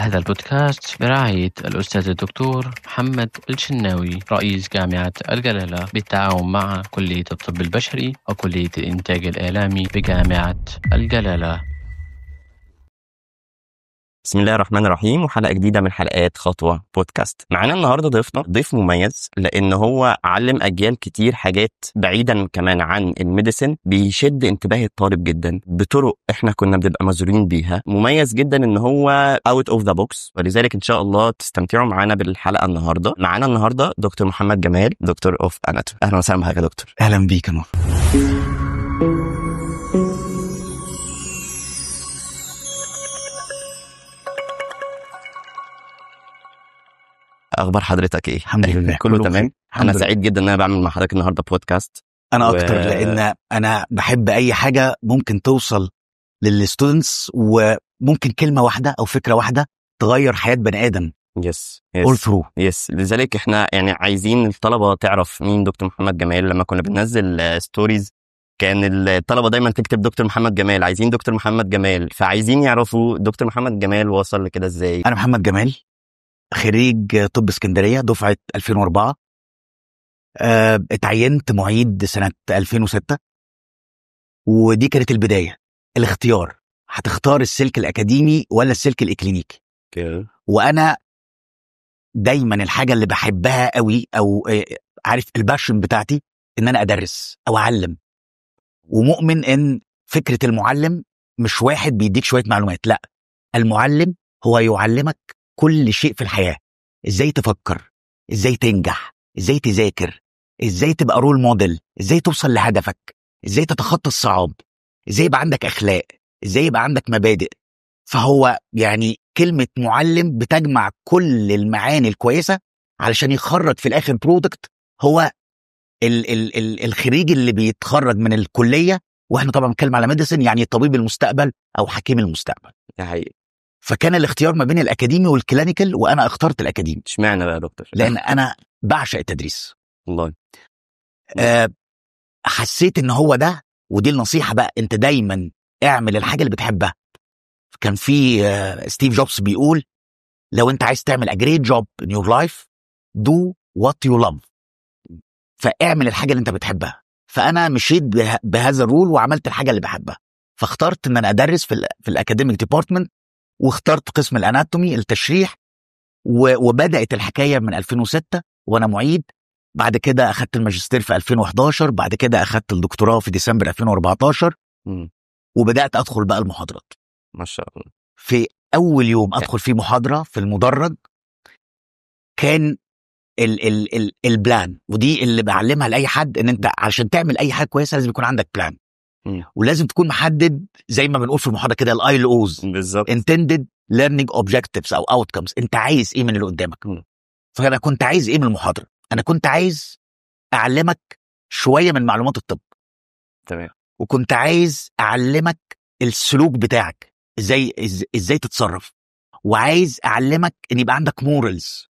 هذا البودكاست برعاية الأستاذ الدكتور محمد الشناوي، رئيس جامعة الجلالة، بالتعاون مع كلية الطب البشري وكلية الإنتاج الإعلامي بجامعة الجلالة. بسم الله الرحمن الرحيم، وحلقة جديدة من حلقات خطوة بودكاست. معانا النهاردة ضيفنا ضيف مميز، لأن هو علم أجيال كتير حاجات بعيدا كمان عن ال medicine، بيشد انتباه الطالب جدا بطرق احنا كنا بنبقى مزورين بيها. مميز جدا ان هو out of the box، ولذلك ان شاء الله تستمتعوا معانا بالحلقة النهاردة. معانا النهاردة دكتور محمد جمال، doctor of anatomy. اهلا وسهلا بحضرتك يا دكتور. اهلا بيك يا نور. اخبار حضرتك ايه؟ الحمد لله كله تمام. الحمد انا لله. سعيد جدا ان انا بعمل مع حضرتك النهارده بودكاست. انا اكتر، لان انا بحب اي حاجة ممكن توصل لل students، وممكن كلمة واحدة او فكرة واحدة تغير حياة بني ادم. yes all through. yes، لذلك احنا يعني عايزين الطلبة تعرف مين دكتور محمد جمال. لما كنا بننزل stories كان الطلبة دايما تكتب دكتور محمد جمال، عايزين دكتور محمد جمال، فعايزين يعرفوا دكتور محمد جمال وصل لكده ازاي. انا محمد جمال، خريج طب اسكندرية دفعه 2004. اتعينت معيد سنة 2006، ودي كانت البداية، الاختيار، هتختار السلك الاكاديمي ولا السلك الاكلينيكي. okay. وانا دايما الحاجة اللي بحبها قوي، او عارف ال passion بتاعتي، ان انا ادرس او اعلم، ومؤمن ان فكرة المعلم مش واحد بيديك شوية معلومات، لا، المعلم هو يعلمك كل شيء في الحياة، ازاي تفكر، ازاي تنجح، ازاي تذاكر، ازاي تبقى role model، ازاي توصل لهدفك، ازاي تتخطى الصعاب، ازاي يبقى عندك اخلاق، ازاي يبقى عندك مبادئ. فهو يعني كلمة معلم بتجمع كل المعاني الكويسة علشان يخرج في الآخر product هو ال ال ال الخريج اللي بيتخرج من الكلية. واحنا طبعا بنتكلم على medicine، يعني طبيب المستقبل أو حكيم المستقبل. ده حقيقي. فكان الاختيار ما بين الأكاديمي وال clinical، وأنا اخترت الأكاديمي. اشمعنى بقى يا دكتور؟ لأن أنا بعشق التدريس. والله. حسيت إن هو ده، ودي النصيحة بقى، أنت دايما اعمل الحاجة اللي بتحبها. كان في ستيف جوبز بيقول لو انت عايز تعمل a great job in your life do what you love، فاعمل الحاجة اللي انت بتحبها. فأنا مشيت بهذا ال rule وعملت الحاجة اللي بحبها. فاخترت ان انا ادرس في ال academic department، واخترت قسم ال anatomy التشريح، وبدأت الحكاية من 2006 وانا معيد. بعد كده اخدت الماجستير في 2011، بعد كده اخدت الدكتوراه في ديسمبر 2014، وبدأت ادخل بقى المحاضرات. ما شاء الله. في أول يوم أدخل فيه محاضرة في المدرج كان ال ال ال ال plan، ودي اللي بعلمها لأي حد، إن أنت عشان تعمل أي حاجة كويسة لازم يكون عندك plan، ولازم تكون محدد زي ما بنقول في المحاضرة كده ال ILOs، بالظبط، intended learning objectives أو outcomes، أنت عايز إيه من اللي قدامك. فأنا كنت عايز إيه من المحاضرة؟ أنا كنت عايز أعلمك شوية من معلومات الطب، تمام، وكنت عايز أعلمك السلوك بتاعك ازاي تتصرف، وعايز اعلمك ان يبقى عندك morals،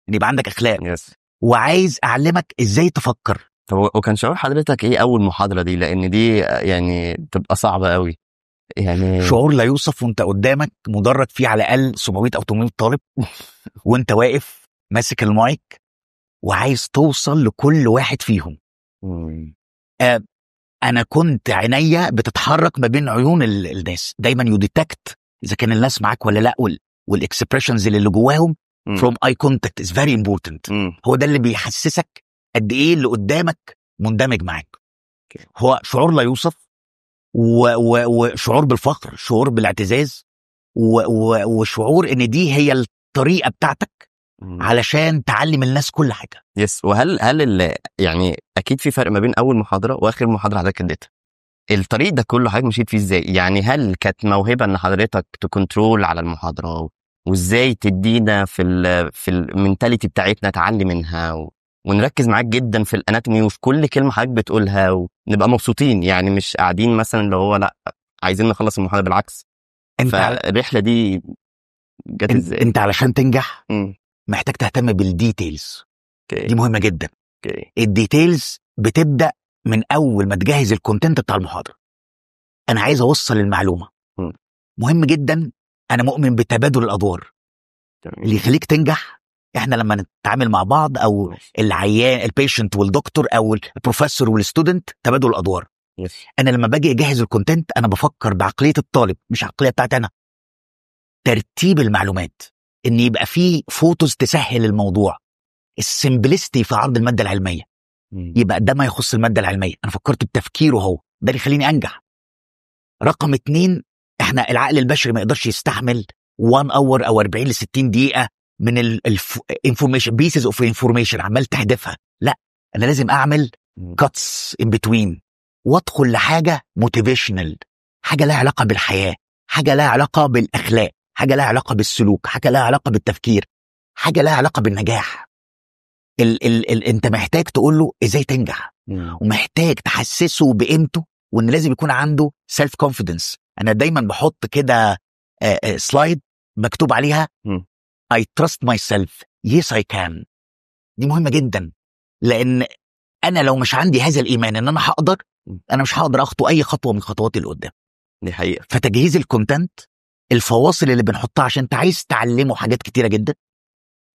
ان يبقى عندك اخلاق. yes. وعايز اعلمك ازاي تفكر. طب وكان شعور حضرتك ايه اول محاضرة دي؟ لان دي يعني بتبقى صعبة قوي يعني. شعور لا يوصف، وانت قدامك مدرج فيه على الاقل 700 او 800 طالب، وانت واقف ماسك المايك وعايز توصل لكل واحد فيهم. انا كنت عينيا بتتحرك ما بين عيون الناس، دايما you detect اذا كان الناس معاك ولا لا، وال expressions اللي جواهم from eye contact is very important. هو ده اللي بيحسسك قد ايه اللي قدامك مندمج معاك. هو شعور لا يوصف، وشعور بالفخر، شعور بالاعتزاز، وشعور ان دي هي الطريقة بتاعتك علشان تعلم الناس كل حاجة. yes. وهل هل يعني اكيد في فرق ما بين اول محاضرة واخر محاضرة حضرتك اديتها؟ الطريق ده كله حضرتك مشيت فيه ازاي؟ يعني هل كانت موهبة ان حضرتك ت control على المحاضرة، وازاي تدينا في ال mentality بتاعتنا تعلي منها، ونركز معاك جدا في ال anatomy وفي كل كلمة حضرتك بتقولها، ونبقى مبسوطين، يعني مش قاعدين مثلا اللي هو لا عايزين نخلص المحاضرة، بالعكس. فالرحله دي جت ازاي؟ انت علشان تنجح محتاج تهتم بال details. دي مهمة جدا. ال details بتبدأ من أول ما تجهز ال content بتاع المحاضرة. أنا عايز أوصل المعلومة. مهم جدا. أنا مؤمن بتبادل الأدوار. اللي يخليك تنجح، احنا لما نتعامل مع بعض، او العيان ال patient والدكتور، او ال professor وال student، تبادل الادوار. انا لما باجي اجهز ال content انا بفكر بعقلية الطالب مش عقلية بتاعتي انا. ترتيب المعلومات، ان يبقى فيه photos تسهل الموضوع، ال simplicity في عرض المادة العلميه. يبقى ده ما يخص المادة العلميه، انا فكرت بتفكيره هو ده اللي يخليني انجح. رقم 2، احنا العقل البشري ما يقدرش يستحمل 1 hour او 40 ل 60 دقيقة من ال information، pieces of information عمال تحدفها. لا، انا لازم اعمل cuts in between وادخل لحاجة motivational، حاجة لها علاقة بالحياه، حاجة لها علاقة بالاخلاق، حاجة لها علاقة بالسلوك، حاجة لها علاقة بالتفكير، حاجة لها علاقة بالنجاح. ال ال ال انت محتاج تقول له ازاي تنجح، ومحتاج تحسسه بقيمته، وان لازم يكون عنده self confidence. انا دايما بحط كده slide مكتوب عليها I trust myself، yes I can. دي مهمة جدا، لان انا لو مش عندي هذا الايمان ان انا هقدر، انا مش هقدر اخطو اي خطوة من خطواتي اللي قدام. دي حقيقه. فتجهيز ال content، الفواصل اللي بنحطها عشان انت عايز تعلمه حاجات كتيرة جدا،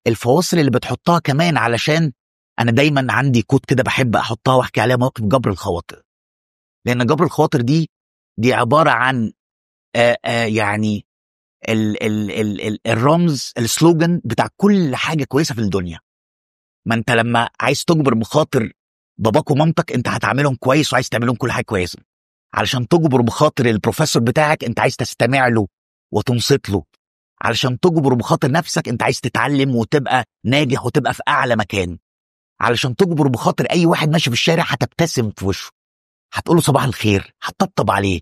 الفواصل اللي بتحطها كمان علشان انا دايما عندي quote كده بحب احطها واحكي عليها، مواقف جبر الخواطر، لان جبر الخواطر دي عبارة عن آآ آآ يعني ال ال ال ال الرمز، ال slogan بتاع كل حاجة كويسة في الدنيا. ما انت لما عايز تجبر بخاطر باباك ومامتك انت هتعاملهم كويس وعايز تعملهم كل حاجة كويسه. علشان تجبر بخاطر البروفيسور بتاعك انت عايز تستمع له وتنصت له. علشان تجبر بخاطر نفسك انت عايز تتعلم وتبقى ناجح وتبقى في اعلى مكان. علشان تجبر بخاطر اي واحد ماشي في الشارع هتبتسم في وشه، هتقول له صباح الخير، هتطبطب عليه.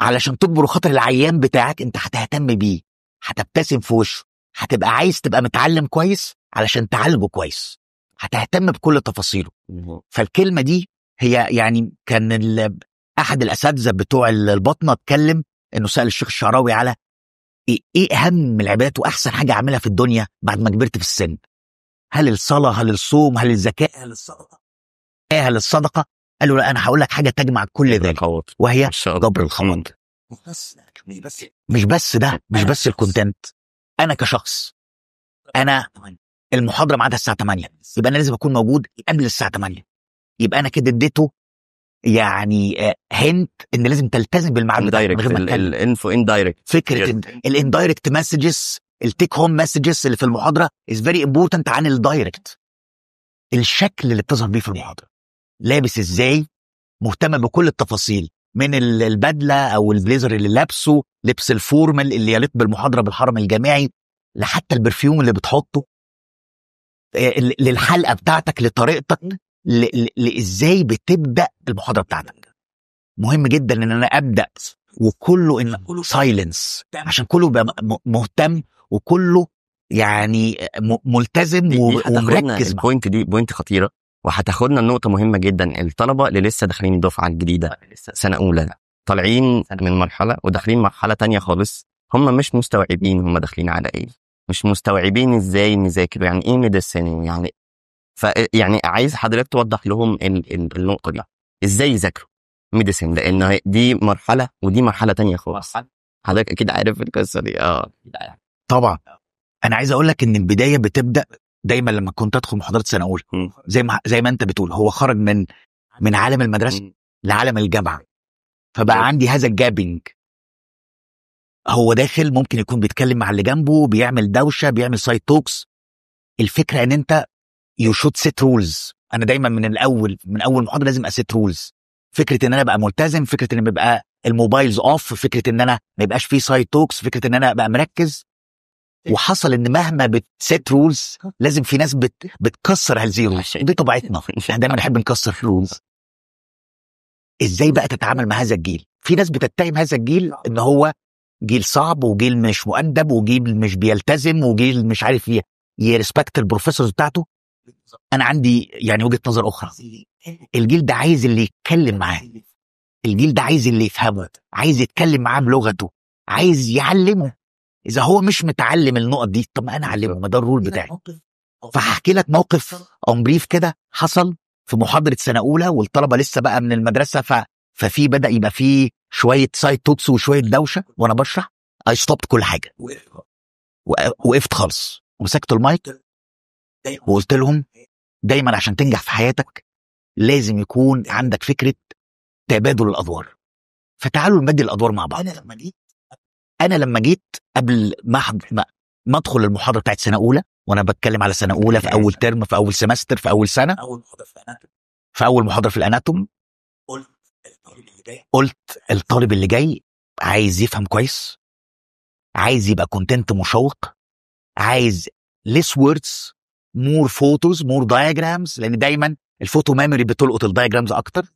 علشان تجبر خاطر العيان بتاعك انت هتهتم بيه، هتبتسم في وشه، هتبقى عايز تبقى متعلم كويس علشان تعالجه كويس، هتهتم بكل تفاصيله. فالكلمة دي هي يعني كان احد الاساتذة بتوع البطنه اتكلم انه سال الشيخ الشعراوي على ايه اهم العبادات واحسن حاجة اعملها في الدنيا بعد ما كبرت في السن، هل الصلاه، هل الصوم، هل الزكاه، هل الصدقه، هل الصدقه؟ قال له لا، انا هقول لك حاجة تجمع كل ذلك، الخواطر. وهي ما شاء الله. جبر الخواطر. مش بس ده، مش بس ال content، انا كشخص، انا المحاضرة ميعادها الساعة 8، يبقى انا لازم اكون موجود قبل الساعة 8. يبقى انا كده اديته يعني hint ان لازم تلتزم بالميعاد بتاعك من indirect. غير ما اتكلم. ال info indirect. فكرة ال indirect messages، ال take home messages اللي في المحاضرة is very important عن ال direct. الشكل اللي بتظهر بيه في المحاضره، لابس ازاي، مهتم بكل التفاصيل من البدلة او البليزر اللي لابسه، لبس ال formal اللي يليق بالمحاضره بالحرم الجامعي، لحتى ال perfume اللي بتحطه، للحلقة بتاعتك، لطريقتك، لازاي بتبدا المحاضرة بتاعتك. مهم جدا ان انا ابدا وكله in silence عشان كله يبقى مهتم وكله يعني ملتزم دي هتاخدنا ومركز معاه. ال point دي point خطيره، وهتاخدنا النقطة مهمة جدا. الطلبة اللي لسه داخلين الدفعة الجديده، سنة اولى، طالعين من مرحلة وداخلين مرحلة تانية خالص، هم مش مستوعبين هم داخلين على ايه، مش مستوعبين ازاي نذاكر، يعني ايه medicine، يعني ف يعني عايز حضرتك توضح لهم النقطة دي، ازاي يذاكروا medicine، لان دي مرحلة ودي مرحلة تانية خالص. حضرتك اكيد عارف القصة دي. طبعا انا عايز اقول لك ان البداية بتبدا دايما لما كنت ادخل محاضرات سنة اولى، زي ما انت بتقول، هو خرج من عالم المدرسة لعالم الجامعه، فبقى عندي هذا ال gapping. هو داخل ممكن يكون بيتكلم مع اللي جنبه، بيعمل دوشه، بيعمل side talks. الفكرة ان انت you should set rules. انا دايما من الاول، من اول محاضرة لازم ا set rules. فكرة ان انا ابقى ملتزم، فكرة ان بيبقى ال mobiles off، فكرة ان انا ما يبقاش فيه side talks، فكرة ان انا ابقى مركز. وحصل ان مهما بت set rules لازم في ناس بتكسر هذه ال rules. دي طبيعتنا، احنا دايما نحب نكسر rules. ازاي بقى تتعامل مع هذا الجيل؟ في ناس بتتهم هذا الجيل ان هو جيل صعب وجيل مش مؤدب وجيل مش بيلتزم وجيل مش عارف ي respect ال professors بتاعته. انا عندي يعني وجهة نظر اخرى. الجيل ده عايز اللي يتكلم معاه، الجيل ده عايز اللي يفهمه، عايز يتكلم معاه بلغته، عايز يعلمه. اذا هو مش متعلم النقط دي، طب ما انا اعلمه، ما ده ال role بتاعي. فهحكي لك موقف in brief كده حصل في محاضرة سنة اولى، والطلبة لسه بقى من المدرسه، ففي بدا يبقى في شوية side talks وشوية دوشه، وانا بشرح I stopped كل حاجه. وقفت خالص ومسكت المايك وقلت لهم دايما عشان تنجح في حياتك لازم يكون عندك فكرة تبادل الادوار، فتعالوا نبدل الادوار مع بعض. انا لما جيت قبل ما ادخل المحاضرة بتاعت سنة اولى، وانا بتكلم على سنة اولى في اول ترم، في اول semester، في اول سنه، في اول محاضرة في ال anatomy، قلت الطالب اللي جاي عايز يفهم كويس، عايز يبقى content مشوق، عايز less words، more photos، more diagrams، لان دايما ال photo memory بتلقط ال diagrams اكتر،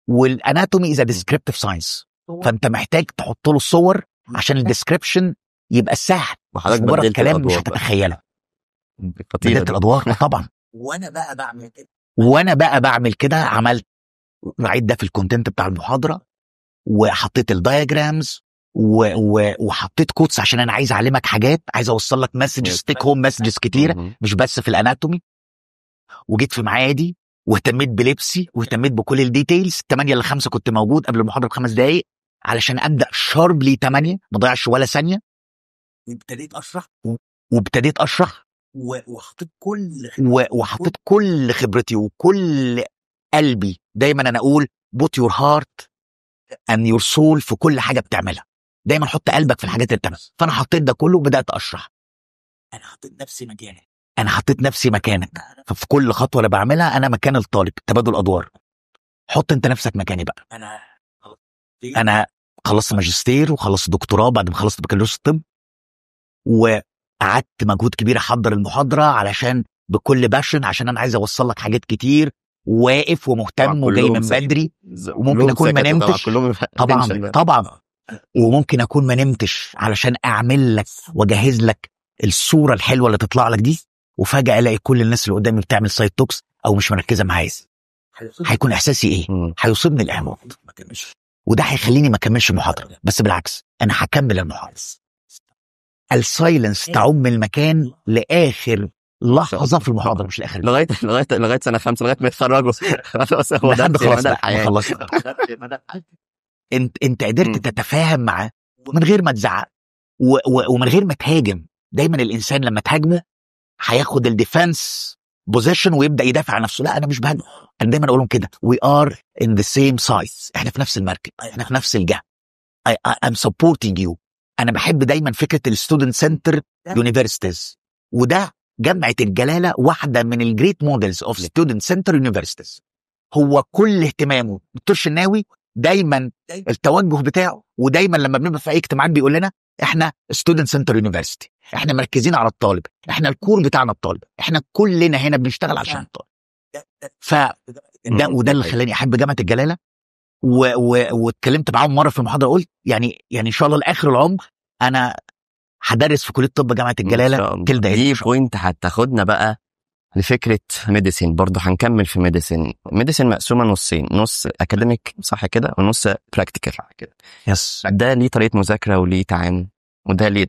وال anatomy is descriptive science، فانت محتاج تحط له الصور عشان ال description يبقى سهل، مش وحضرتك مجرد بدلت كلام مش الادوار بقى. هتتخيله. خطيرة بدلت دي. الادوار طبعا. وانا بقى بعمل كده، عملت راعيت ده في ال content بتاع المحاضره، وحطيت ال diagrams وحطيت quotes عشان انا عايز اعلمك حاجات، عايز اوصل لك messages، take home messages كتيره، مش بس في ال anatomy. وجيت في ميعادي واهتميت بلبسي واهتميت بكل ال details. 8 ل 5 كنت موجود قبل المحاضرة ب5 دقائق علشان ابدا sharply 8، ما اضيعش ولا ثانيه. وابتديت اشرح وحطيت كل خبرتي وكل قلبي. دايما انا اقول put your heart and your soul في كل حاجة بتعملها، دايما حط قلبك في الحاجات اللي بتعملها. فانا حطيت ده كله وبدات اشرح. انا حطيت نفسي مكانك، ففي كل خطوة انا بعملها انا مكان الطالب، تبادل ادوار. حط انت نفسك مكاني بقى. انا خلصت ماجستير وخلصت دكتوراه بعد ما خلصت بكالوريوس الطب، وقعدت مجهود كبير احضر المحاضرة علشان بكل passion، عشان انا عايز اوصل لك حاجات كتير، واقف ومهتم طبعاً وجاي كلهم من سكتوا. بدري، وممكن كلهم اكون ما سكتوا طبعا، نمتش. كلهم طبعا attention. طبعا، وممكن اكون ما نمتش علشان اعمل لك واجهز لك الصورة الحلوة اللي تطلع لك دي، وفجاة الاقي كل الناس اللي قدامي بتعمل side talks او مش مركزه معايا. هيكون احساسي ايه؟ هيصيبني الاحباط، وده هيخليني ما اكملش المحاضره. بس بالعكس، انا هكمل المحاضره. ال silence تعم المكان لاخر لحظة في المحاضره، مش لاخر لغايه سنة 5، لغاية ما يتخرجوا، خلاص هو ده لحد خلاص مدى بقى ما الحياه. خلصت. انت قدرت تتفاهم معاه من غير ما تزعق ومن غير ما تهاجم. دايما الانسان لما تهاجمه هياخد ال defense position ويبدا يدافع عن نفسه. لا، انا مش بهاجم. انا دايما اقول لهم كده: we are in the same side، احنا في نفس المركب، احنا في نفس الجهه، I'm supporting you. انا بحب دايما فكرة ال student center universities، وده جامعه الجلاله واحدة من ال great models of student center universities. هو كل اهتمامه دكتور شناوي دايما التوجه بتاعه، ودايما لما بنبقى في اي اجتماعات بيقول لنا احنا student center university، احنا مركزين على الطالب، احنا ال core بتاعنا الطالب، احنا كلنا هنا بنشتغل عشان الطالب. فده وده اللي خلاني احب جامعه الجلاله. واتكلمت معاهم مرة في المحاضره، قلت يعني ان شاء الله لاخر العمر انا هدرس في كليه طب جامعه إن الجلاله. شاء الله. till the دي point هتاخدنا بقى لفكرة medicine. برضه هنكمل في medicine. medicine مقسومة نصين، نص academic صح كده ونص practical كده. yes. ده ليه طريقه مذاكرة وليه تعامل، وده ليه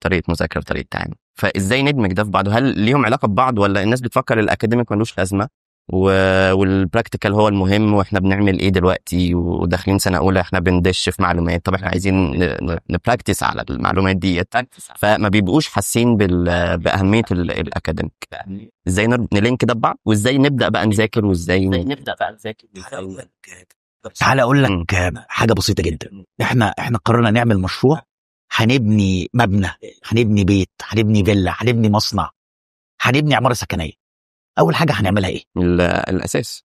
طريقه مذاكرة وطريقه تعامل، فازاي ندمج ده في بعضه؟ هل ليهم علاقة ببعض ولا الناس بتفكر ال academic ملوش لازمه وال practical هو المهم؟ واحنا بنعمل ايه دلوقتي وداخلين سنة اولى؟ احنا بندش في معلومات، طب احنا عايزين ن practice على المعلومات ديت، فما بيبقوش حاسين باهمية ال academic. ازاي ن link ده ببعض، وازاي نبدا بقى نذاكر، وازاي نبدا بقى نذاكر؟ تعالى اقول لك حاجة بسيطة جدا. احنا قررنا نعمل مشروع، هنبني مبنى، هنبني بيت، هنبني فيلا، هنبني مصنع، هنبني عمارة سكنيه. اول حاجة هنعملها ايه؟ الاساس.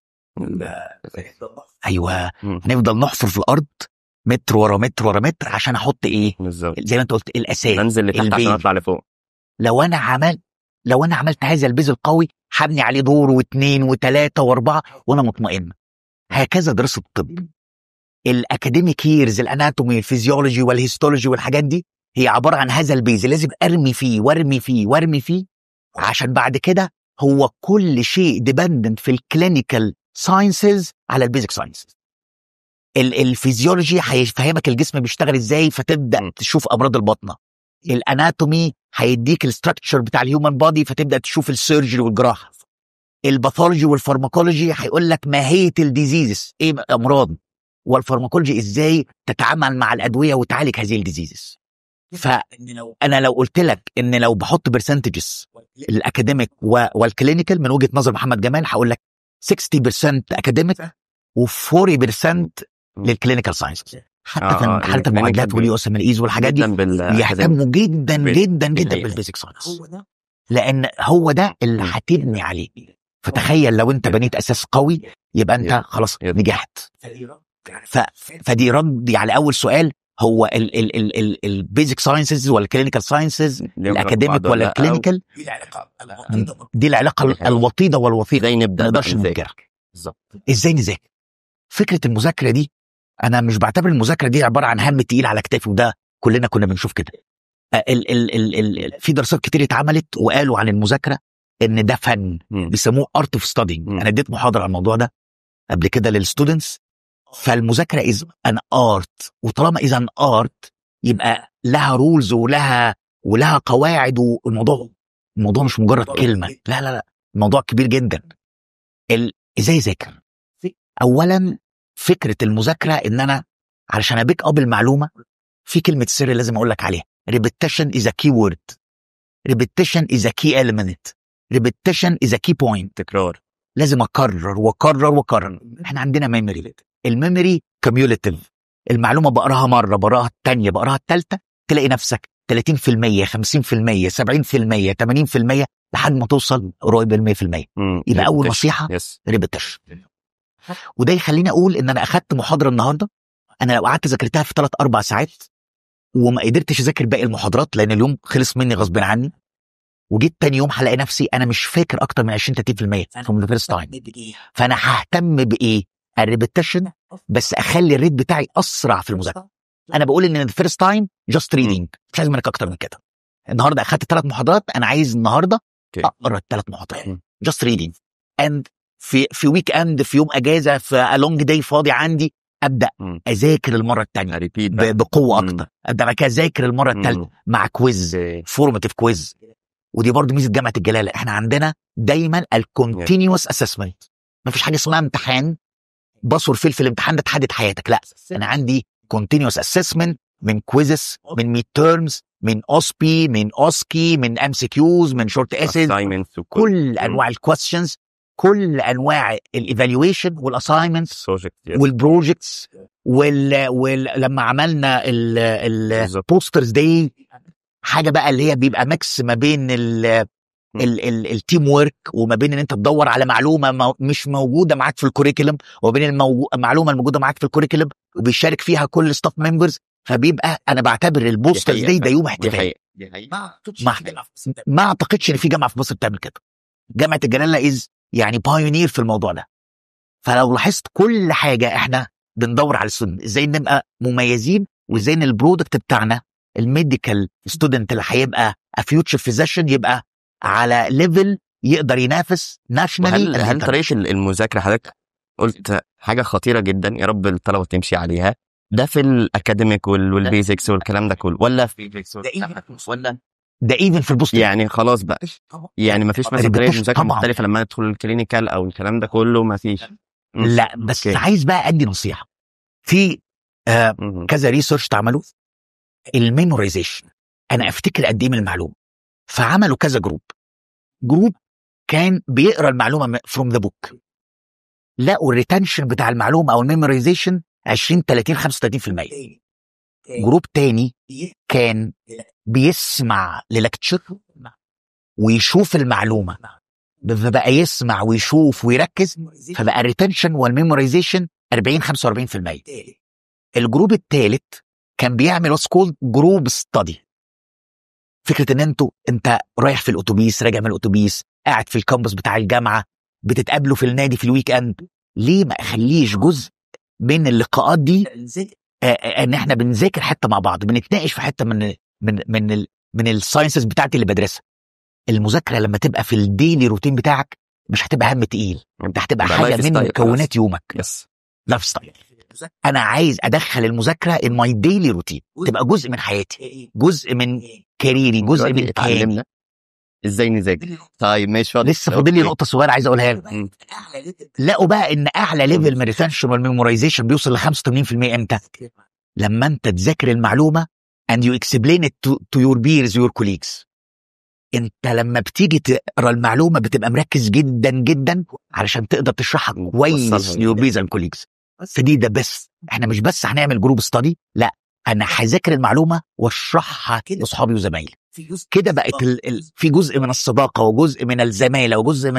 ايوه. هنفضل نحفر في الارض متر ورا متر ورا متر عشان احط ايه؟ زي ما انت قلت، الاساس. بنزل لتحت عشان ال base. اطلع لفوق. لو انا عملت هذا ال base القوي هبني عليه دور واثنين وثلاثة واربعة وانا مطمئن. هكذا دراسة الطب، ال academic years، ال anatomy، ال physiology وال histology والحاجات دي هي عبارة عن هذا ال base اللي لازم ارمي فيه وارمي فيه وارمي فيه، عشان بعد كده هو كل شيء dependent في ال clinical sciences على ال basic sciences. ال physiology هيفهمك الجسم بيشتغل ازاي، فتبدا تشوف امراض البطنه. ال anatomy هيديك ال structure بتاع ال human body، فتبدا تشوف ال surgery والجراحه. ال pathology وال pharmacology هيقول لك ماهية ال diseases، ايه امراض، وال pharmacology ازاي تتعامل مع الادوية وتعالج هذه ال diseases. فانا لو قلت لك ان لو بحط percentages ال academic وال clinical من وجهه نظر محمد جمال، هقول لك 60% academic و40% لل clinical science. حتى في حاله المعادلات وال USMLEs والحاجات دي بيهتموا جدا جدا جدا بال basic science، لان هو ده اللي هتبني عليه. فتخيل لو انت بنيت اساس قوي يبقى انت خلاص نجحت. فدي ردي على اول سؤال، هو ال basic sciences ولا ال clinical sciences، ال academic ولا ال clinical؟ دي العلاقة الوطيده والوثيقه. ازاي نبدا؟ ما نقدرش ننكرها. بالظبط. ازاي نذاكر؟ فكرة المذاكرة دي، انا مش بعتبر المذاكرة دي عبارة عن هم تقيل على كتافي، وده كلنا كنا بنشوف كده. ال ال ال ال في دراسات كتير اتعملت وقالوا عن المذاكرة ان ده فن بيسموه art of studying. انا اديت محاضرة عن الموضوع ده قبل كده لل students. فالمذاكره is an art، وطالما is an art يبقى لها rules ولها قواعد، والموضوع الموضوع مش مجرد كلمه، لا لا لا، الموضوع كبير جدا. ازاي اذاكر؟ اولا فكرة المذاكرة ان انا علشان ا pick up المعلومه، في كلمة سر لازم اقول لك عليها: repetition is a key word، repetition is a key element، repetition is a key point. تكرار. لازم اكرر واكرر واكرر. احنا عندنا memory، ال memory cumulative. المعلومة بقراها مره، بقراها الثانيه، بقراها الثالثه، تلاقي نفسك 30%، 50%، 70%، 80%، لحد ما توصل قريب ال 100%. يبقى اول نصيحة repetition. وده يخليني اقول ان انا اخدت محاضرة النهارده، انا لو قعدت ذاكرتها في 3 4 ساعات وما قدرتش اذاكر باقي المحاضرات لان اليوم خلص مني غصب عني، وجيت تاني يوم هلاقي نفسي انا مش فاكر اكتر من 20 30% from the first time. فانا ههتم بايه؟ ال repetition، بس اخلي ال rate بتاعي اسرع في المذاكره. انا بقول ان ال first time just reading، مش عايز منك اكتر من كده. النهارده اخدت ثلاث محاضرات، انا عايز النهارده اقرا الثلاث محاضرات just reading، and في weekend، في يوم اجازه، في long day فاضي عندي، ابدا اذاكر المرة الثانية بقوة اكتر. ابدا بعد كده اذاكر المرة الثالثة مع quiz، formative quiz. ودي برضو ميزة جامعه الجلاله، احنا عندنا دايما ال continuous assessment. ما فيش حاجة اسمها امتحان pass or fail في الامتحان ده تحدد حياتك، لا، انا عندي continuous assessment من quizzes، من midterms، من OSPE، من OSCE، من MCQs، من short essays، كل انواع ال questions، كل انواع ال evaluation وال assignments وال projects، لما عملنا ال posters دي حاجة بقى اللي هي بيبقى mix ما بين ال teamwork وما بين ان انت تدور على معلومة مش موجودة معاك في ال curriculum، وما بين المعلومة الموجودة معاك في ال curriculum وبيشارك فيها كل staff members. فبيبقى انا بعتبر ال posters دي ده يوم احتفال. ما اعتقدش ان في جامعه في مصر بتعمل كده. جامعه الجلاله is يعني pioneer في الموضوع ده. فلو لاحظت كل حاجة احنا بندور على ال student ازاي نبقى مميزين، وازاي ان ال product بتاعنا ال medical student اللي هيبقى future physician يبقى على level يقدر ينافس nationally. هل طريقه المذاكره، حضرتك قلت حاجة خطيرة جدا يا رب الطلبة تمشي عليها، ده في ال academic وال basics والكلام ده كله ولا في ولا ده even في ال post؟ يعني خلاص بقى، يعني ما فيش مثلا طريقه مذاكرة مختلفة لما ندخل ال clinical او الكلام ده كله؟ ما فيش؟ لا، بس عايز بقى ادي نصيحة في كذا research اتعملوا ال memorization، انا افتكر قد ايه من المعلومه. فعملوا كذا group، group كان بيقرا المعلومة from the book، لقوا ال retention بتاع المعلومة او ال memorization 20، 30، 35%. group تاني كان بيسمع لل lecture ويشوف المعلومه، فبقى يسمع ويشوف ويركز، فبقى ال retention وال memorization 40، 45%. ال group الثالث كان بيعمل what's called group study، فكرة ان انت رايح في الاتوبيس، راجع من الاتوبيس، قاعد في ال campus بتاع الجامعه، بتتقابلوا في النادي في ال weekend، ليه ما اخليش جزء من اللقاءات دي ان احنا بنذاكر حتة مع بعض، بنتناقش في حتة من ال sciences بتاعتي اللي بدرسها. المذاكرة لما تبقى في ال daily routine بتاعك مش هتبقى هم تقيل، انت هتبقى حاجة من مكونات يومك. lifestyle. انا عايز ادخل المذاكرة in my daily routine، تبقى جزء من حياتي، جزء من career ي، جزء من اتعلمنا ازاي نذاكر. طيب ماشي. لسه فاضل لي نقطة صغيرة عايز اقولها لك. لقوا بقى ان اعلى level من retention وال memorization بيوصل ل 85% امتى؟ لما انت تذاكر المعلومة and you explain it to your peers، your colleagues. انت لما بتيجي تقرا المعلومة بتبقى مركز جدا جدا علشان تقدر تشرحها كويس توصلها. ل your peers and colleagues. فدي ده بس، احنا مش بس هنعمل group study، لا، انا هذاكر المعلومة واشرحها لاصحابي وزمايلي. كده بقت في جزء من الصداقة وجزء من الزمالة وجزء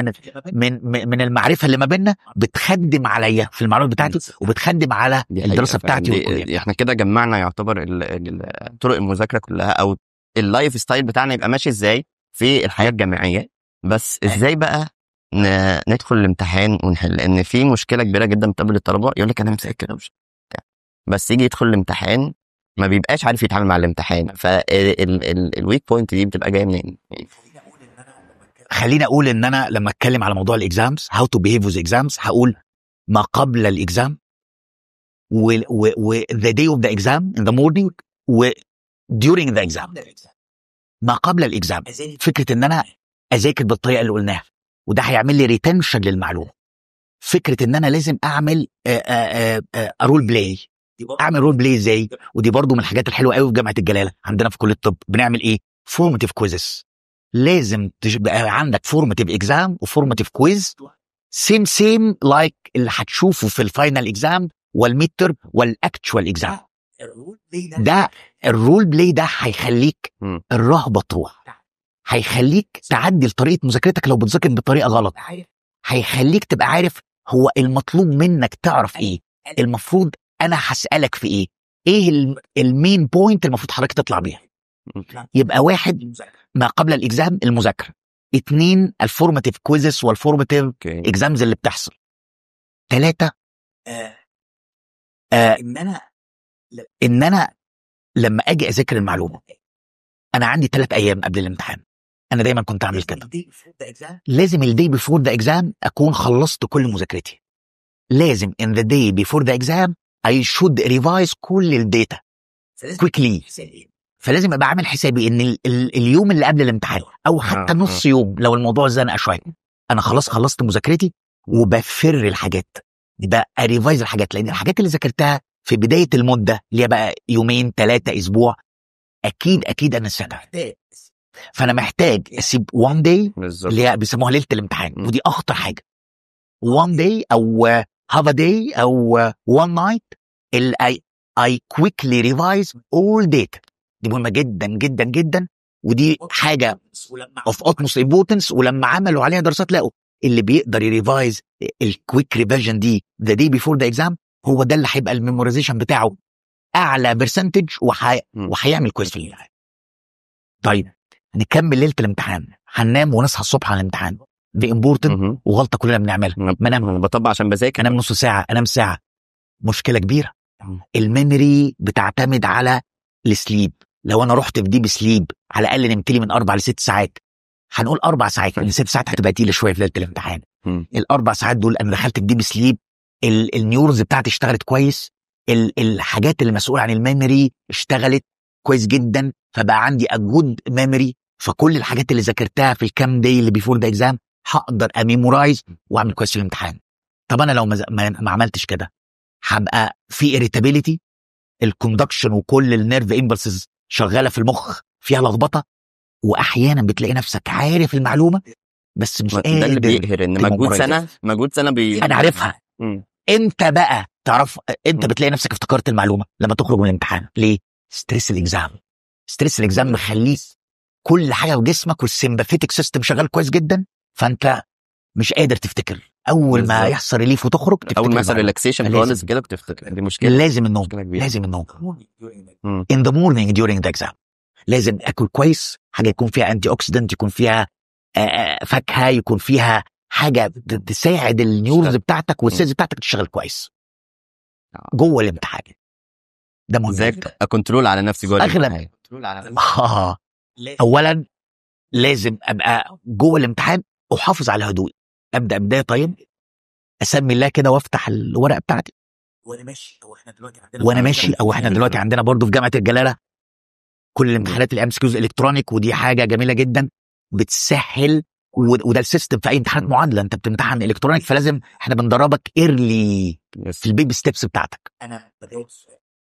من المعرفة اللي ما بيننا بتخدم عليا في المعلومات بتاعتي وبتخدم على دي حقيقة الدراسة فعلاً. بتاعتي والكلية. احنا كده جمعنا يعتبر طرق المذاكرة كلها او ال lifestyle بتاعنا يبقى ماشي ازاي في الحياة الجامعيه. بس ازاي بقى ندخل الامتحان ونحل؟ لان في مشكلة كبيرة جدا بتقابل الطلبه، يقول لك انا مذاكر ومش بتاع، بس يجي يدخل الامتحان ما بيبقاش عارف يتعامل مع الامتحان. فال weak point دي بتبقى جاية منين؟ خليني اقول ان انا لما اتكلم على موضوع ال exams، how to behave with exams، هقول ما قبل ال exam و the day of the exam in the morning و during the exam. ما قبل ال exam، فكرة ان انا اذاكر بالطريقة اللي قلناها، وده هيعمل لي retention للمعلومه. فكرة ان انا لازم اعمل role play. اعمل role play ازاي؟ ودي برضو من الحاجات الحلوة قوي في جامعه الجلاله، عندنا في كليه الطب بنعمل ايه؟ formative quizzes. لازم تبقى عندك formative exam و formative quiz same same like اللي هتشوفه في ال final exam وال midterm وال actual exam. ده ال role play ده هيخليك الرهبة تروح، هيخليك تعدل طريقه مذاكرتك لو بتذاكر بطريقة غلط، هيخليك تبقى عارف هو المطلوب منك تعرف ايه، المفروض انا هسالك في ايه، ايه ال main point المفروض حضرتك تطلع بيها. يبقى واحد، ما قبل ال exam المذاكره. اتنين، ال formative quizzes وال formative exams اللي بتحصل. ثلاثة، ان انا لما اجي اذاكر المعلومه، انا عندي 3 ايام قبل الامتحان. انا دايما كنت اعمل كده، لازم ال day before the exam اكون خلصت كل مذاكرتي. لازم in the day before the exam I should revise كل ال data quickly. فلازم ابقى عامل حسابي ان ال اليوم اللي قبل الامتحان او حتى نص يوم لو الموضوع زنقه شويه، انا خلاص خلصت مذاكرتي وبفر الحاجات، يبقى revise الحاجات، لان الحاجات اللي ذاكرتها في بداية المدة اللي هي بقى يومين، 3، اسبوع، اكيد اكيد انا نسيتها. فانا محتاج اسيب one day اللي هي بيسموها ليلة الامتحان. ودي اخطر حاجه، one day او half a day او one night I quickly revise all data. دي مهمة جدا جدا جدا، ودي حاجة of utmost importance. ولما عملوا عليها دراسات لقوا اللي بيقدر ي revise ال quick revision دي the day before the exam هو ده اللي هيبقى ال memorization بتاعه اعلى percentage وهيعمل كويس في الامتحان. طيب، نكمل ليلة الامتحان، هننام ونصحى الصبح على الامتحان. دي important وغلطه كلنا بنعملها. ما انام. انا بطبق عشان بذاكر. انام نص ساعه، انام ساعه، مشكلة كبيره. ال memory بتعتمد على ال sleep. لو انا رحت في deep sleep، على الاقل نمت لي من 4 ل6 ساعات، هنقول 4 ساعات لان 6 ساعات هتبقى تقيلة شوية في ليلة الامتحان. ال4 ساعات دول انا دخلت في deep sleep، ال neurons بتاعتي اشتغلت كويس، الحاجات اللي مسؤولة عن ال memory اشتغلت كويس جدا، فبقى عندي a good memory. فكل الحاجات اللي ذاكرتها في الكام day اللي before the exam هقدر ا memorize واعمل كويس في الامتحان. طب انا لو ما عملتش كده هبقى في irritability، ال conduction وكل ال nerve impulses شغالة في المخ فيها لخبطه، واحيانا بتلاقي نفسك عارف المعلومة بس مش ده اللي قادر بيقهر ان مجهود ت memorize. سنه، مجهود سنة انا عارفها. امتى بقى تعرف؟ انت بتلاقي نفسك افتكرت المعلومة لما تخرج من الامتحان. ليه؟ stress ال exam. stress ال exam مخليك كل حاجة في جسمك وال sympathetic system شغال كويس جدا، فانت مش قادر تفتكر. اول ما يحصل relief وتخرج تفتكر اول ما يحصل المعلومة. relaxation لازم. خالص كده بتفتكر. دي مشكله. لازم النوم. مشكلة كبيرة. لازم النوم. in the morning during the exam لازم اكل كويس، حاجة يكون فيها antioxidant، يكون فيها فاكهه، يكون فيها حاجة تساعد ال neurons تشتغل. بتاعتك وال cells بتاعتك تشتغل كويس جوه الامتحان. ده مهم. ازاي ا control على نفسي جوه الامتحان؟ control على اولا لازم ابقى جوه الامتحان احافظ على هدوئي، ابدا بداية طيب، اسمي الله كده وافتح الورقة بتاعتي وانا ماشي. او احنا دلوقتي عندنا برضو في جامعه الجلاله كل الامتحانات ال MCQs electronic، ودي حاجة جميلة جدا بتسهل، وده ال system في اي امتحانات معادله، انت بتمتحن electronic، فلازم احنا بندربك early في ال baby steps بتاعتك.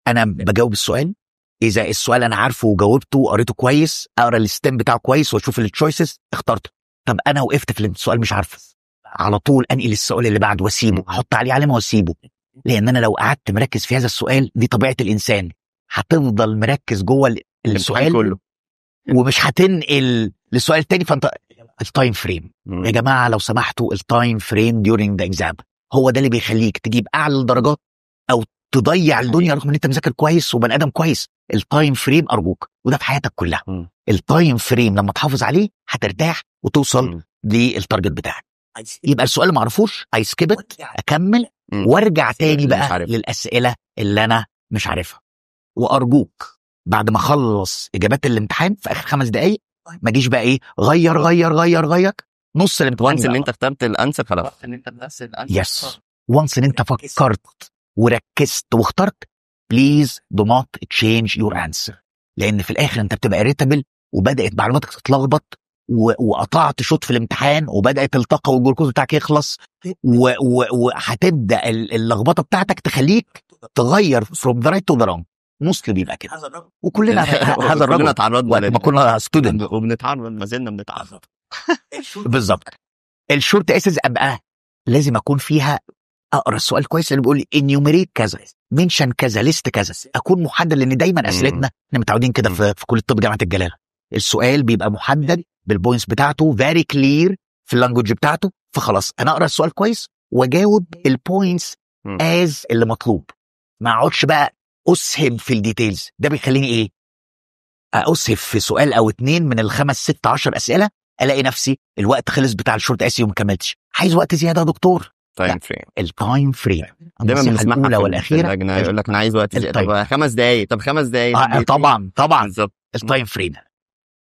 انا بجاوب السؤال. اذا السؤال انا عارفه وجاوبته وقريته كويس، اقرا ال stem بتاعه كويس واشوف ال choices، اخترته. طب انا وقفت في السؤال مش عارفه، على طول انقل السؤال اللي بعده واسيبه، احط عليه علامة واسيبه. لان انا لو قعدت مركز في هذا السؤال، دي طبيعة الانسان، هتفضل مركز جوه السؤال كله ومش هتنقل لسؤال تاني. فانت ال time frame يا جماعة لو سمحتوا، ال time frame during the exam هو ده اللي بيخليك تجيب اعلى الدرجات او تضيع الدنيا رغم ان انت مذاكر كويس وبني ادم كويس. ال time frame ارجوك، وده في حياتك كلها. ال time frame لما تحافظ عليه هترتاح وتوصل لل target بتاعك. يبقى السؤال اللي ما اعرفوش I skip، اكمل وارجع تاني اللي مش بقى عارفها. للاسئلة اللي انا مش عارفها. وارجوك بعد ما اخلص اجابات الامتحان في اخر 5 دقائق ما اجيش بقى ايه غير غير غير غير نص الامتحان. once ان انت اخترت ال answer خلاص. yes، once ان انت فكرت وركزت واخترت، please do not change your answer، لان في الاخر انت بتبقى irritable وبدات معلوماتك تتلخبط وقطعت شوط في الامتحان وبدات الطاقة والجلوكوز بتاعك يخلص وهتبدا اللخبطة بتاعتك تخليك تغير from the right to the wrong. نص بيبقى كده وكلنا هذا كلنا الرجل اتعرضنا وقت ما كنا student. وبنتعرض، ما زلنا بنتعرض. بالظبط. ال short essays ابقى لازم اكون فيها اقرا السؤال كويس اللي بيقول enumerate كذا، mention كذا، list كذا، اكون محدد، لان دايما اسئلتنا احنا متعودين كده في كليه الطب جامعه الجلاله، السؤال بيبقى محدد بال points بتاعته، very clear في ال language بتاعته، فخلاص انا اقرا السؤال كويس واجاوب ال points as اللي مطلوب، ما اقعدش بقى اسهب في ال details. ده بيخليني ايه؟ اسهب في سؤال او اتنين من الخمس ست عشر اسئله، الاقي نفسي الوقت خلص بتاع ال short essay وما كملتش. عايز وقت زيادة يا دكتور. time frame. ال time frame. دايما النصيحة بنسمعها الاولى في والاخيره. اللجنه، يقول لك انا عايز وقت زياده. ال time. طب 5 دقايق، طب 5 دقايق. طبعا طبعا. بالظبط. ال time frame،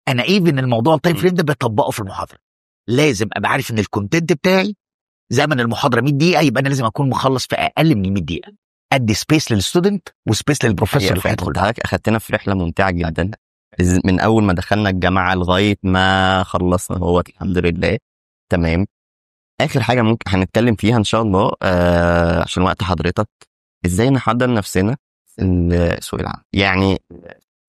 انا even الموضوع ال time frame ده بطبقه في المحاضره. لازم ابقى عارف ان ال content بتاعي زمن المحاضرة 100 دقيقه، يبقى انا لازم اكون مخلص في اقل من 100 دقيقه، ادي space لل student و space للبروفيسور اللي هيدخل. حضرتك اخدتنا في رحله ممتعة جدا من اول ما دخلنا الجامعة لغاية ما خلصنا، هو الحمد لله تمام. اخر حاجة ممكن هنتكلم فيها ان شاء الله عشان وقت حضرتك، ازاي نحضر نفسنا لسوق العمل، يعني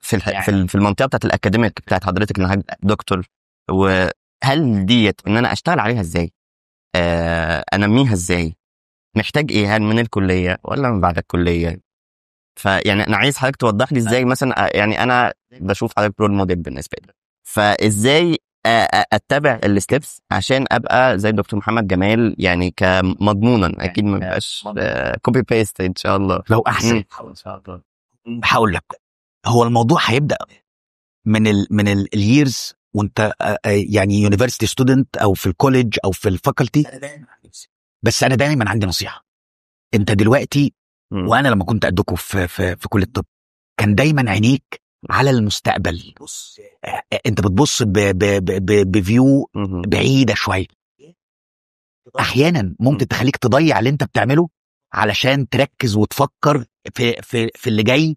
في المنطقة بتاعت ال academic بتاعت حضرتك اللي حضرتك دكتور، وهل ديت ان انا اشتغل عليها ازاي، انميها ازاي، محتاج ايه، هل من الكلية ولا من بعد الكليه؟ فيعني انا عايز حضرتك توضح لي ازاي مثلا يعني انا بشوف حضرتك role model بالنسبة لي، فازاي اتبع ال steps عشان ابقى زي الدكتور محمد جمال، يعني كمضمونا اكيد ما بيبقاش copy paste ان شاء الله. لو احسن هقول لك، هو الموضوع هيبدا من ال years وانت يعني university student او في ال college او في ال faculty. بس انا دايما عندي نصيحه، انت دلوقتي وانا لما كنت قدكم في كليه الطب كان دايما عينيك على المستقبل، انت بتبص ب view بعيدة شويه، احيانا ممكن تخليك تضيع اللي انت بتعمله علشان تركز وتفكر في اللي جاي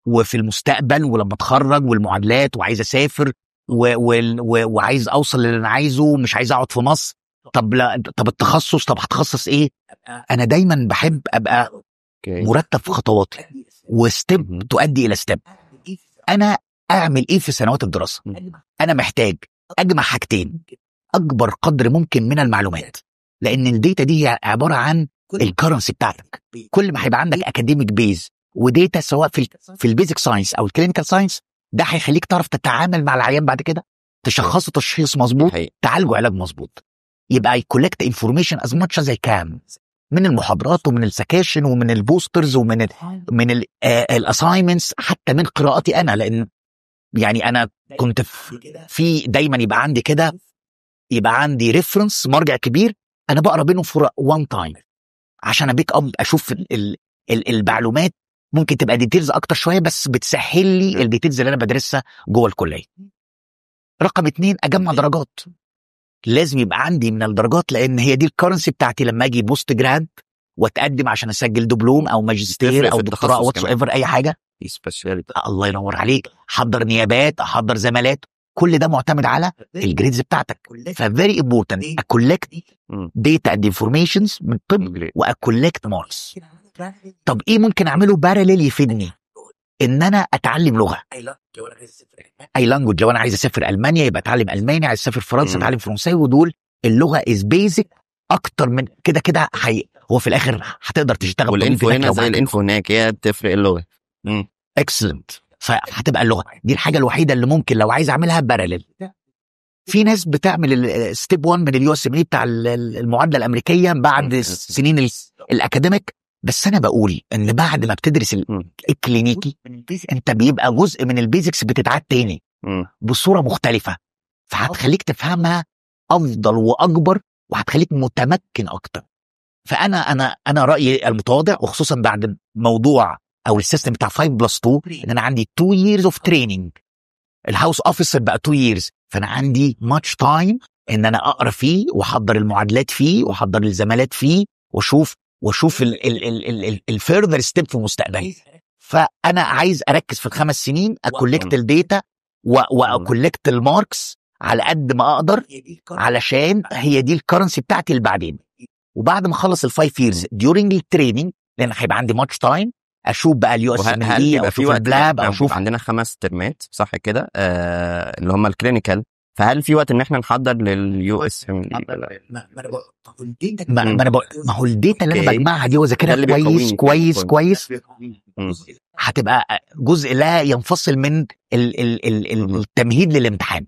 وفي المستقبل ولما اتخرج والمعادلات وعايز اسافر وعايز اوصل للي انا عايزه ومش عايز اقعد في مصر. طب لا، طب التخصص، طب هتخصص ايه؟ انا دايما بحب ابقى مرتب في خطواتي و step تؤدي الى step. انا اعمل ايه في سنوات الدراسه؟ انا محتاج اجمع حاجتين: اكبر قدر ممكن من المعلومات، لان ال data دي هي عبارة عن ال currency بتاعتك. كل ما هيبقى عندك academic base و data سواء في ال basic science او ال clinical science، ده هيخليك تعرف تتعامل مع العيان بعد كده، تشخصه تشخيص مظبوط، تعالجه علاج مظبوط. يبقى I collect information as much as I can من المحاضرات ومن السكاشن ومن ال posters ومن ال assignments، حتى من قراءتي انا، لان يعني انا كنت في دايما يبقى عندي كده، يبقى عندي reference مرجع كبير انا بقرا بينه for one time عشان ا pick up، اشوف ال المعلومات. ممكن تبقى details اكتر شوية بس بتسهل لي ال details اللي انا بدرسها جوه الكليه. رقم اتنين، اجمع درجات. لازم يبقى عندي من الدرجات، لان هي دي ال currency بتاعتي لما اجي post grad واتقدم عشان اسجل دبلوم او ماجستير تفرق او في دكتوراه التخصص what كمان. ever اي حاجه. speciality. الله ينور عليك. احضر نيابات، احضر زمالات، كل ده معتمد على ال grades بتاعتك. ف very important ا collect data and informations من الطب وا collect marks. طب ايه ممكن اعمله parallel يفيدني؟ ان انا اتعلم لغة، اي language. لو انا عايز اسافر المانيا يبقى اتعلم الماني، عايز اسافر فرنسا اتعلم فرنساوي. ودول اللغة is basic، اكتر من كده كده هو في الاخر هتقدر تشتغل وال info هنا زي ال info هناك، هي بتفرق اللغه. excellent. فهتبقى اللغة دي الحاجة الوحيدة اللي ممكن لو عايز اعملها parallel. في ناس بتعمل ال step 1 من ال USMLE بتاع المعادلة الامريكية بعد سنين ال academic، بس انا بقول ان بعد ما بتدرس الكلينيكي انت بيبقى جزء من ال basics بتتعاد تاني بصورة مختلفه، فهتخليك تفهمها افضل واكبر وهتخليك متمكن اكتر. فانا انا انا رايي المتواضع، وخصوصا بعد موضوع او ال system بتاع 5 plus 2، ان انا عندي 2 years of training، ال house officer بقى 2 years، فانا عندي much time ان انا اقرا فيه واحضر المعادلات فيه واحضر الزمالات فيه واشوف ال further step في مستقبلي. فانا عايز اركز في ال5 سنين، ا collect ال data وا collect ال marks على قد ما اقدر، علشان هي دي ال currency بتاعتي اللي بعدين. وبعد ما اخلص ال five years during ال training، لان هيبقى عندي much time، اشوف بقى ال USMLE او اشوف ال PLAB او اشوف. عندنا 5 ترمات صح كده اللي هم ال clinical، فهل في وقت ان احنا نحضر لل USM؟ ما هو ال data اللي انا بجمعها دي واذاكرها كويس كويس كويس هتبقى جزء لا ينفصل من التمهيد للامتحان.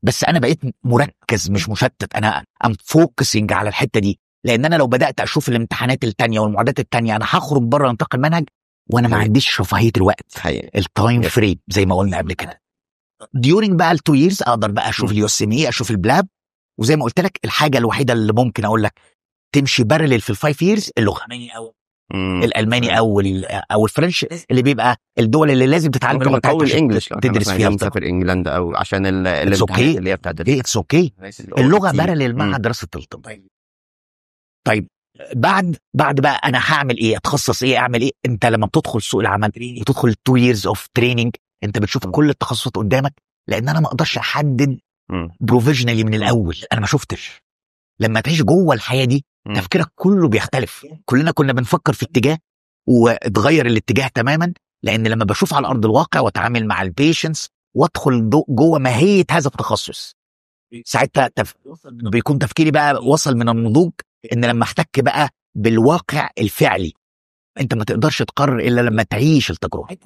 بس انا بقيت مركز مش مشتت، انا am focusing على الحتة دي، لان انا لو بدات اشوف الامتحانات التانية والمعادلات التانية انا هخرج بره نطاق المنهج، وانا ما عنديش رفاهية الوقت، ال time frame زي ما قلنا قبل كده. during بقى ال two years اقدر بقى اشوف ال USMLE، اشوف ال PLAB. وزي ما قلت لك، الحاجة الوحيدة اللي ممكن اقول لك تمشي parallel في ال five years اللغه، الالماني او ال French، اللي بيبقى الدول اللي لازم تتعلم اللغة بتاعتها ال English تدرس فيها. تسافر England او عشان الامتحانات اللي هي بتاعت it's okay، اللغة parallel مع دراسة الطب. طيب، بعد بقى انا هعمل ايه؟ اتخصص ايه؟ اعمل ايه؟ انت لما بتدخل سوق العمل وتدخل 2 years of training انت بتشوف كل التخصصات قدامك، لان انا ما اقدرش احدد provisionally من الاول، انا ما شفتش. لما تعيش جوه الحياة دي تفكيرك كله بيختلف. كلنا كنا بنفكر في اتجاه واتغير الاتجاه تماما، لان لما بشوف على ارض الواقع واتعامل مع ال patients وادخل جوه ماهية هذا التخصص، ساعتها بيكون تفكيري بقى وصل من النضوج ان لما احتك بقى بالواقع الفعلي، انت ما تقدرش تقرر الا لما تعيش التجربه.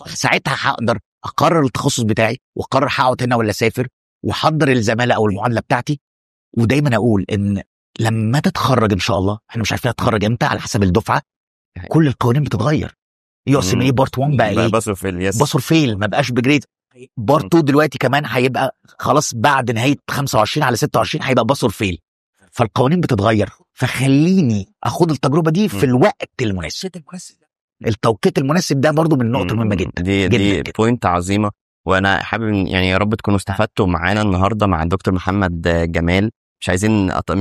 فساعتها هقدر اقرر التخصص بتاعي واقرر هقعد هنا ولا اسافر واحضر الزمالة او المعادلة بتاعتي. ودايما اقول ان لما تتخرج ان شاء الله، احنا مش عارفين هتخرج امتى على حسب الدفعه، كل القوانين بتتغير. USMLE part 1 بقى ايه؟ pass or fail، yes. pass or fail، ما بقاش ب grade. part 2 دلوقتي كمان هيبقى خلاص بعد نهاية 25 على 26 هيبقى pass or fail. فالقوانين بتتغير، فخليني اخد التجربة دي في الوقت المناسب، التوقيت المناسب. ده برضو من النقط المهمة جدا. دي جدا دي جدا. point عظيمه، وانا حابب يعني يا رب تكونوا استفدتوا معانا النهارده مع الدكتور محمد جمال. مش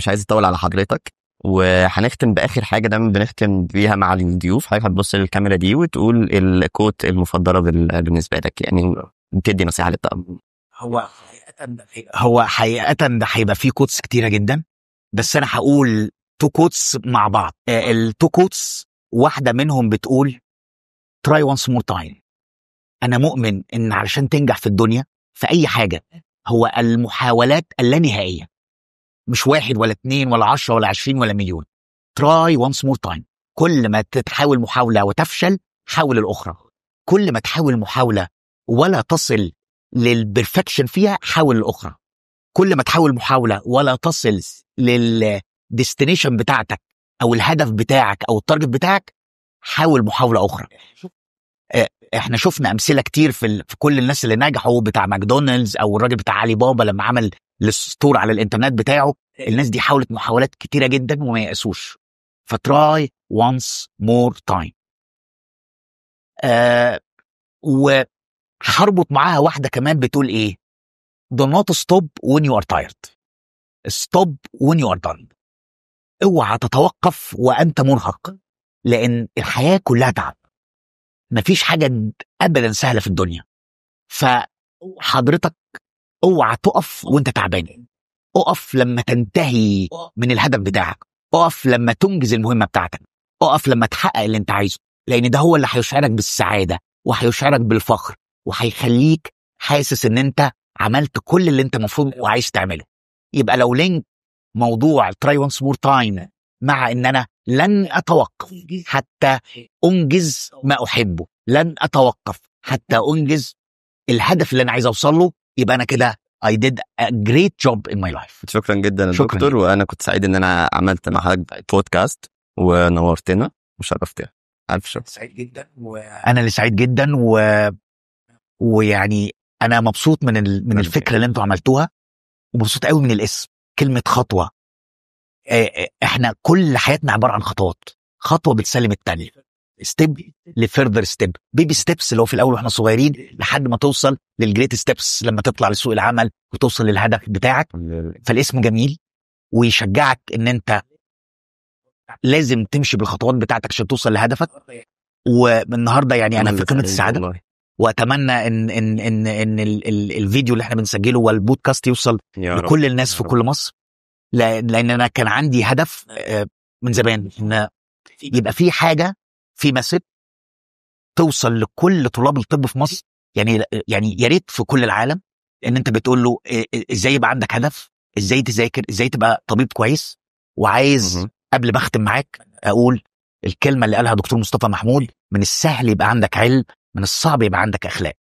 عايز اطول على حضرتك، وهنختم باخر حاجة دايما بنختم بيها مع الضيوف. حضرتك هتبص للكاميرا دي وتقول ال quote المفضلة بالنسبة لك، يعني تدي نصيحة للطلبه. هو حقيقة ده هيبقى فيه quotes كتيرة جدا، بس أنا هقول two quotes مع بعض. ال two quotes، واحدة منهم بتقول try once more time. أنا مؤمن إن علشان تنجح في الدنيا في أي حاجة هو المحاولات اللانهائية، مش واحد ولا اتنين ولا 10 ولا 20 ولا مليون. try once more time. كل ما تحاول محاولة وتفشل حاول الأخرى. كل ما تحاول محاولة ولا تصل لل perfection فيها حاول الأخرى. كل ما تحاول محاولة ولا تصل لل destination بتاعتك أو الهدف بتاعك أو ال target بتاعك حاول محاولة أخرى. احنا شفنا امثلة كتير في كل الناس اللي نجحوا، بتاع ماكدونالدز او الراجل بتاع علي بابا لما عمل ال store على الانترنت بتاعه، الناس دي حاولت محاولات كتيرة جدا وما يأسوش. ف try once more time. وهربط معاها واحدة كمان بتقول ايه؟ do not stop when you are tired، stop when you are done. اوعى تتوقف وانت مرهق، لان الحياة كلها تعب، مفيش حاجة ابدا سهلة في الدنيا. فحضرتك اوعى تقف وانت تعبان، اقف لما تنتهي من الهدف بتاعك، اقف لما تنجز المهمة بتاعتك، اقف لما تحقق اللي انت عايزه، لان ده هو اللي هيشعرك بالسعادة. وهيشعرك بالفخر، وهيخليك حاسس ان انت عملت كل اللي انت المفروض وعايز تعمله. يبقى لو link موضوع try once more time مع ان انا لن اتوقف حتى انجز ما احبه، لن اتوقف حتى انجز الهدف اللي انا عايز اوصل له، يبقى انا كده I did a great job in my life. شكرا جدا يا شكراً. دكتور، وانا كنت سعيد ان انا عملت مع حضرتك بودكاست، ونورتنا وشرفتنا. الف شكر. سعيد جدا، وانا اللي سعيد جدا ويعني انا مبسوط من الفكرة اللي انتوا عملتوها، ومبسوط قوي من الاسم، كلمة خطوة. احنا كل حياتنا عبارة عن خطوات، خطوة بتسلم الثانية، step ل further step، baby steps اللي هو في الاول واحنا صغيرين، لحد ما توصل لل great steps لما تطلع لسوق العمل وتوصل للهدف بتاعك. فالاسم جميل ويشجعك ان انت لازم تمشي بالخطوات بتاعتك عشان توصل لهدفك. والنهارده يعني انا في اللي قمة سعيد السعادة، والله. واتمنى ان الفيديو اللي احنا بنسجله والبودكاست يوصل يا رب. لكل الناس في يا رب. كل مصر، لان انا كان عندي هدف من زمان ان يبقى في حاجة، في message توصل لكل طلاب الطب في مصر، يعني يا ريت في كل العالم، ان انت بتقول له ازاي يبقى عندك هدف، ازاي تذاكر، ازاي تبقى طبيب كويس. وعايز قبل ما اختم معاك اقول الكلمة اللي قالها دكتور مصطفى محمود: من السهل يبقى عندك علم، من الصعب يبقى عندك اخلاق.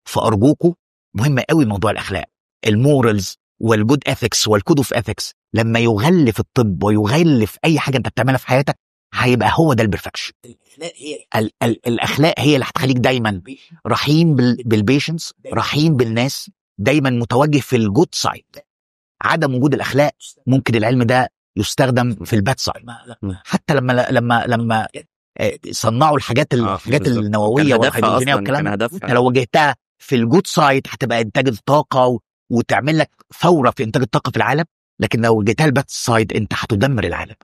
فارجوكوا، مهم قوي موضوع الاخلاق، ال morals وال good ethics وال code of ethics، لما يغلف الطب ويغلف اي حاجة انت بتعملها في حياتك، هيبقى هو ده ال perfection. الاخلاق هي اللي هتخليك دايما رحيم بال patients، رحيم بالناس، دايما متوجه في ال good side. عدم وجود الاخلاق ممكن العلم ده يستخدم في ال bad side. حتى لما صنعوا الحاجات الحاجات النووية كان هدفها والهيدروجينيه أصلاً، والكلام كان ده، هدفها. انت لو وجهتها في ال good side هتبقى انتاج الطاقة وتعمل لك ثورة في انتاج الطاقة في العالم، لكن لو وجهتها ال bad side انت هتدمر العالم.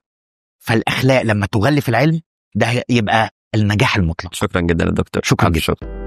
فالاخلاق لما تغلف العلم ده يبقى النجاح المطلق. شكرا جدا يا دكتور. شكرا ألف جدا. شكر.